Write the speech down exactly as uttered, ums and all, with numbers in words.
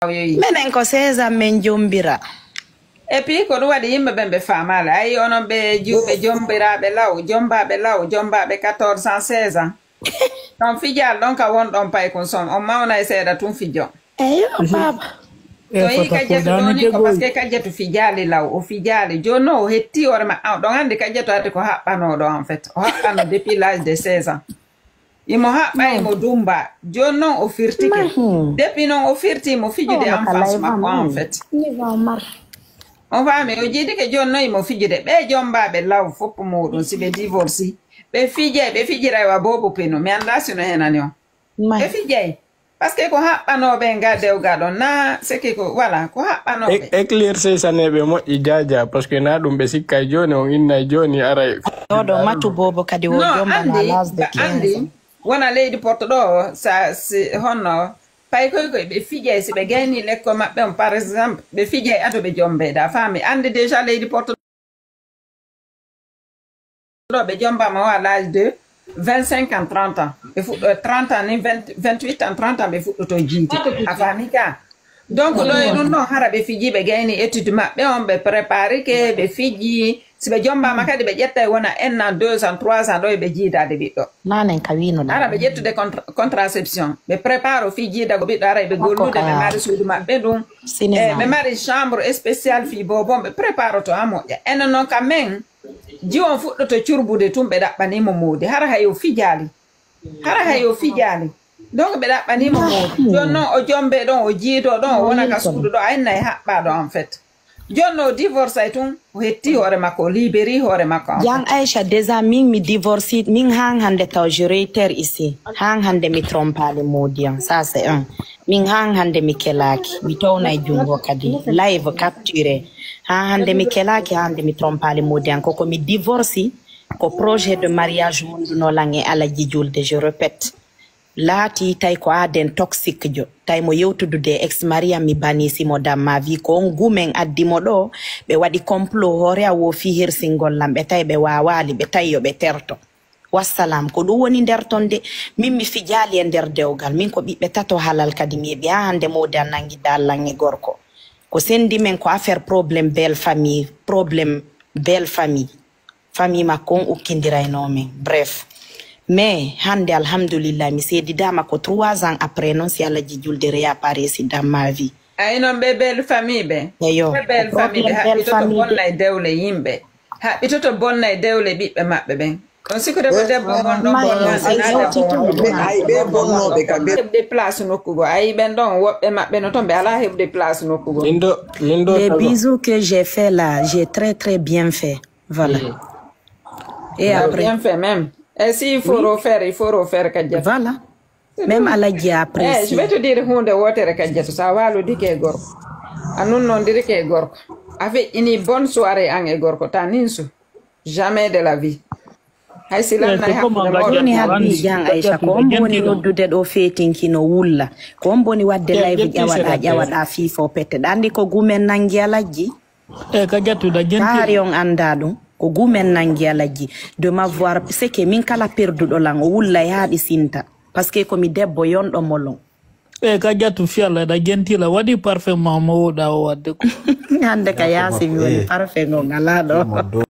Menen ko seize ans men jombira. Et puis ko ɗum waɗi yimɓe ɓen ɓe faamaali. Ayi onon ɓe jiwɓe jombiraaɓe law, jombaaɓe law, jombaaɓe quatorze ans, seize ans. Ɗon fijaali ɗon ka won ɗon paykun son. On mawnay seeɗa tun fijo. Eyo, baba. To yi Kajjatu ɗon ni ko parce que Kajjatu fijaali law, o fijaali. Jooni non o hetti hoore ma, ah, ɗon anndi Kajjatu arti ko haɓɓanoo ɗo en fait. O haɓɓano depuis l'âge de seize ans. Imo haɓɓa, imo dumba. Jooni non o firtike. Depuis non o firti, imo fijude en face makko en fait. On faami, o jiidike jooni non imo fijude. Ɓe jombaaɓe law foppu muuɗum, si ɓe divorce, ɓe fijay, ɓe fijiray wa boobo peno. Mi anndaa si no henani on. Ɓe fijay. Parce que ko haɓɓanooɓe nga dewga ɗon, na seki ko, voilà, ko haɓɓanooɓe. Éclaircir saneeɓe moƴƴi jaaja, parce que na ɗum ɓe sikkay jooni, on innay jooni aray. Ɗo ɗo matu boobo kadi wo jombana l'âge de quinze ans. Wona leydi Porto ɗo, sa, si, honno, paykoy koy ɓe fijay, si ɓe gayni lekko maɓɓe on, par exemple, ɓe fijay ado ɓe jombe, da faami. Anndi déjà leydi Porto ɗo ɓe jombaama o à l'âge de vingt-cinq ans, trente ans. Ɓe fuɗɗo trente ans ni, vingt, vingt-huit ans, trente ans, ɓe fuɗɗoto jiide. A faami ka? Donc, ɗo e ɗum ɗon, hara ɓe fiji, ɓe gayni étude maɓɓe on, ɓe préparike, ɓe fiji. Si ɓe jombaama kadi, ɓe ƴettay wona un an, deux ans, trois ans, ɗo e ɓe jiidaade ɓiɗɗo. Nanen ka wiino ɗon. Hara ɓe ƴettude contra-, contraception. Ɓe prépare o fii jiidago ɓiɗɗo, hara ɓe gollude, ɓe mari suudu maɓɓe ɗum. E, ɓe mari chambre spécial fii boobon, ɓe préparoto ha moƴƴa. Enen non ka men, jiwon fuɗɗoto curbude tun, ɓe ɗaɓɓanimo moodi. Hara hay o fijaali. Hara hay o fijaali. Donc ɓe ɗaɓɓanimo moodi. Jon non o jombe ɗon, o jiido ɗon, o wona ka suudu ɗo, a innay haɓɓa ɗo en fait. Jon non o divorce ay tun, o hetti hoore makko, o libéri hoore makko en fait. Jan Aisha, déjà min mi divorce, min han hande taw je réitère ici. Han hande mi trompali moodi an, ça c'est un. Min han hande mi kelaki, mi townay jungo kadi. Live capturé. Han hande mi kelaki, han hande mi trompali moodi an. Koko mi divorce, ko projet de mariage wonduno lan e Alaji Julde, je répète. Laati tay ko aaden toxique jo. Tay mo yewtudude e ex Maria mi bani si mo dans ma vie ko on gumen addi mo ɗo. Ɓe waɗi complot hoore a wo fii hirsingol lan ɓe tay ɓe waawaali ɓe tay yo ɓe terto. Wassalam, ko ɗum woni nder ton de. Min mi fijaali e nder dewgal. Min ko ɓiɓɓe tato halal kadi mi heɓi haa hannde moodi an nangi daallan e gorko. Ko sendi men ko affaire problème belle famille, problème belle famille. Famille makko on ukkindiraynoo men. Bref. Mais hannde, alhamdulillah, mi seedidaama ko trois ans après non si Alaji Julde réapparaisit dans ma vie. Ay non ɓe belle famille ɓe. Eyo, ɓe belle famille ɓe haɓɓitoto bonna e dewle yimɓe. Haɓɓitoto bonna e dewle ɓiɓɓe maɓɓe ɓen. On sikkude ko debbo on ɗon bonno. Ay ɓe bonnooɓe ka ɓe. Heɓde place nokku goo. Ay ɓen ɗon woɓɓe maɓɓe no ton ɓe alaa heɓde place nokku goo. Min ɗo, min ɗo. Les bisous que j'ai fait là, j'ai très très bien fait. Voilà. Et après? Bien fait même. Et si il faut refaire, il faut refaire kadi. Voilà. Même Alaji après. Eh, je vais te dire hunde wootere kadi, sa waalodike e gorko. A nunnondirike e gorko. A feƴƴini bonne soirée an e gorko, ta ninsu. Jamais de la vie. Hay si lannay hakkunde mooɗon. Woni habbi jan Aisha, ko on woni noddude ɗo feetinki no wulla. Ko on woni wadde live ƴawaɗa, ƴawaɗa fii fo pette. Ɗa anndi ko gumen nangi Alaji? E ka jattuɗa jenti. Taari on anndaa ɗum. Ko gumen nangi Alaji. De m'avoir, c'est que min kala perduɗo lan, o wulla e haaɗi sinta. Parce que ko mi debbo yonɗo molon. E ka jattu fiyalla, ɗa jentila, waɗi parfum ma mo woɗa o wadde ko. Hannde ka yaasi mi woni parfum on alaa ɗo.